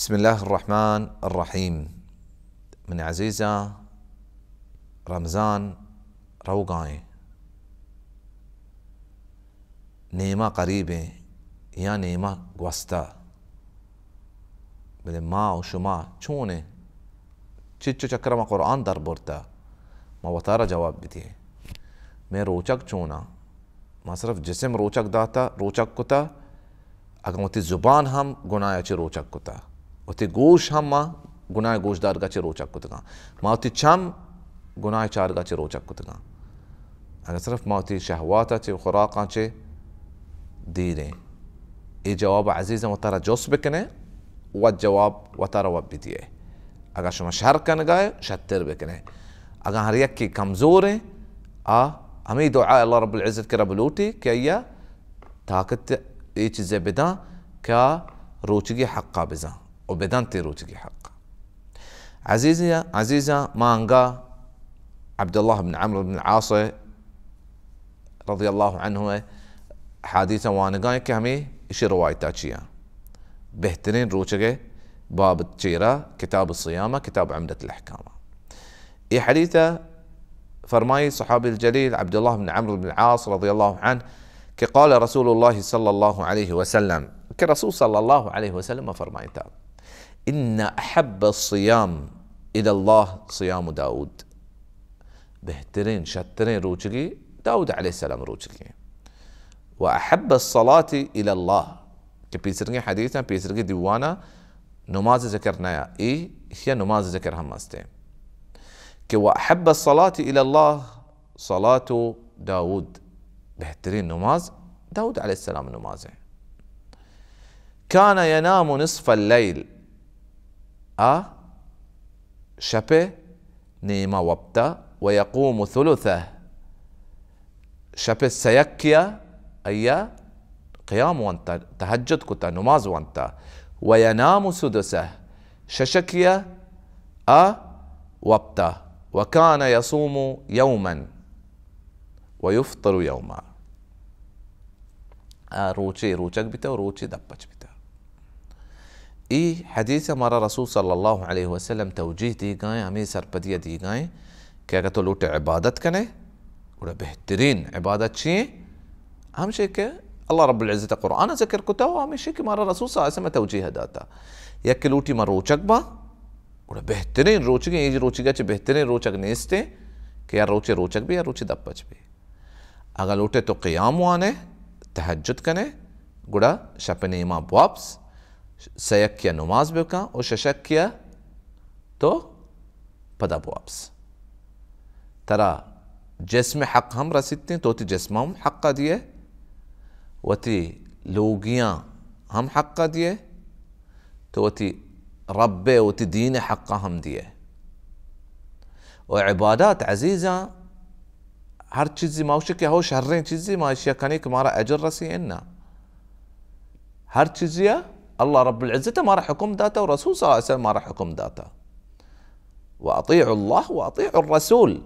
بسم اللہ الرحمن الرحیم۔ من عزیزاں، رمضان روگائیں، نیمہ قریبیں یا نیمہ گوستہ، بلے ما و شما چونیں؟ چچو چکر ما قرآن در برتا، ما وتارا جواب بدیے۔ میں روچگ چونا؟ ما صرف جسم روچگ داتا، روچگ کتا، اگاں وتی زبان ہم گناہ چہ روچگ کتا، وتی گوش ہم ما گناہ گوشدارگا چہ روچگ کتگاں، ما وتی چم گناہ چارگا چہ روچگ کتگاں، اگاں صرف ما وتی شہواتا چہ، خوراکاں چہ دیریں؟ اے جواب عزیزاں وتارا جست بکنے، وت جواب وتارا وت بدیے۔ اگاں شما شر کنگائے، شتر بکنے۔ اگاں ہر یکی کمزوریں، آ ہمیں دعا اللہ رب العزت کرا بلوٹی کہ آیا طاقت اے چیزے بداں کہ آ روچگی حقا بزاں و بدنت روچگی حق۔ عزیزاں، عزیزاں، ما انگا عبداللہ بن عمرو بن العاص رضی اللہ عنہ حدیث وانگائیں کہ ہمیں اشی روایتا چیاں بہترین روچگے باب چیرا کتاب الصیام، کتاب عمدۃ الاحکام۔ اے حدیث فرمائی صحابی الجلیل عبداللہ بن عمرو بن العاص رضی اللہ عنہ کہ قال رسول اللہ صلی اللہ علیہ وسلم، کہ رسول صلی اللہ علیہ وسلم فرمائیتا، ان احب الصیام الی اللہ صیام داؤد، بہترین، شترین روچگی داؤد علیہ السلام روچگی، و احب الصلاة الی اللہ، کہ پیسرگی حدیث ہیں، پیسرگی دیوانا نماز ذکر نیا، ای اشیا نماز ذکر ہم ہستے کہ و احب الصلاة الی اللہ صلاة داؤد، بہترین نماز داؤد علیہ السلام نماز ہے۔ کان ینام نصف اللیل، آ شپ نیمہ وپتا، و یقوم ثلثہ، شپ سیکیا ایا قیام وانتا، تہجد کتا، نماز وانتا، و ینام سدسہ، ششکیا آ وپتا، و کان یصوم یوما و یفطر یوما، آ روچے روچگ بیتا و روچے دپچ بیتا۔ ای حدیث ہمارا رسول صلی اللہ علیہ وسلم توجیہ دیگائیں، ہمیں سرپدیہ دیگائیں کہ اگر تو لوٹے عبادت کنے، گڑا بہترین عبادت چی ہیں؟ ہمشے کہ اللہ رب العزت قرآن ذکر کتا و ہمشے کہ مارا رسول صلی اللہ علیہ وسلم توجیہ داتا۔ یک لوٹی ما روچگ با، گڑا بہترین روچگیں، یہ روچگا چہ بہترین روچگ نیستے کہ یا روچے روچگ بی یا روچے دپچ بی۔ اگاں لوٹے تو قیام وانے، تہجد کنے، گڑا شپ نیما بوابس، سیکیا نماز بکن و ششکیا تو پدا بوابس۔ ترا جسم حق ہم رسیتیں، تو وتی جسم ہم حقا دیئے، وتی لوگیاں ہم حقا دیئے، تو وتی رب، وتی دین حقا ہم دیئے۔ و عبادات عزیزاں، ہر چیزی ما گوشے کہ ہو شریں چیزی ما اشیا کنے کہ مارا اجر رسی، انا۔ ہر چیزی اللہ رب العزت مارا حکم داتا و رسول صلی اللہ علیہ وسلم مارا حکم داتا۔ و اطیعوا اللہ و اطیعوا الرسول۔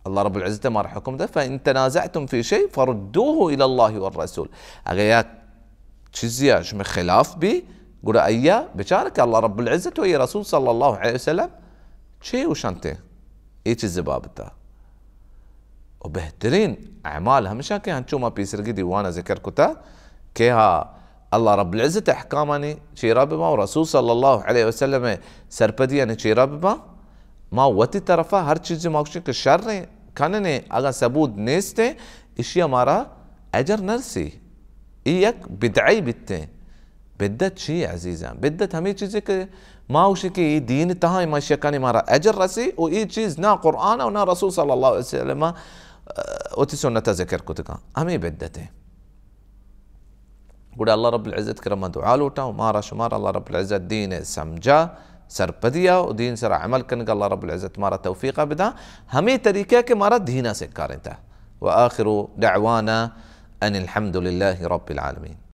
اللہ رب العزت مارا حکم داتا، فان تنازعتم فی شیء فردوه الی اللہ والرسول۔ اگر یک چیزی شما خلاف بی، گڑا ایا بچار کہ اللہ رب العزت و یہ رسول صلی اللہ علیہ وسلم چے گوشنتے اے چیز بابتا۔ و بہترین اعمال ہمشہ کہ ہنچو ما پیسرگی دیوانا ذکر کتا کہ ہا اللہ رب العزت احکامانی چیرا ببا و رسول صلی اللہ علیہ وسلم سرپدیانی چیرا ببا، ما وتی طرفا ہر چیزی ما گوشیں کہ شریں کننے، اگاں ثبوت نیستیں، اشیا مارا اجر نرسی۔ ای یک بدعی بیتیں۔ بدعت چی عزیزاں؟ بدعت ہمیں چیزے کہ ما گوشی کہ ای دین تہا ما شکانی مارا اجر رسی و ای چیز نہ قرآن و نہ رسول صلی اللہ علیہ وسلم، اه، وتی سنت ذکر کتگاں۔ ہمیں بدعت ہیں۔ گڑا اللہ رب العزت کرا ما دعا لوٹاں و مارا شمارا اللہ رب العزت دین سمجھا، سرپدیا و دین سرا عمل کنگا اللہ رب العزت مارا توفیقا بداں۔ ہمیں طریقہ کہ مارا دینا سکاریں تا۔ وآخر دعوانا ان الحمد للہ رب العالمین۔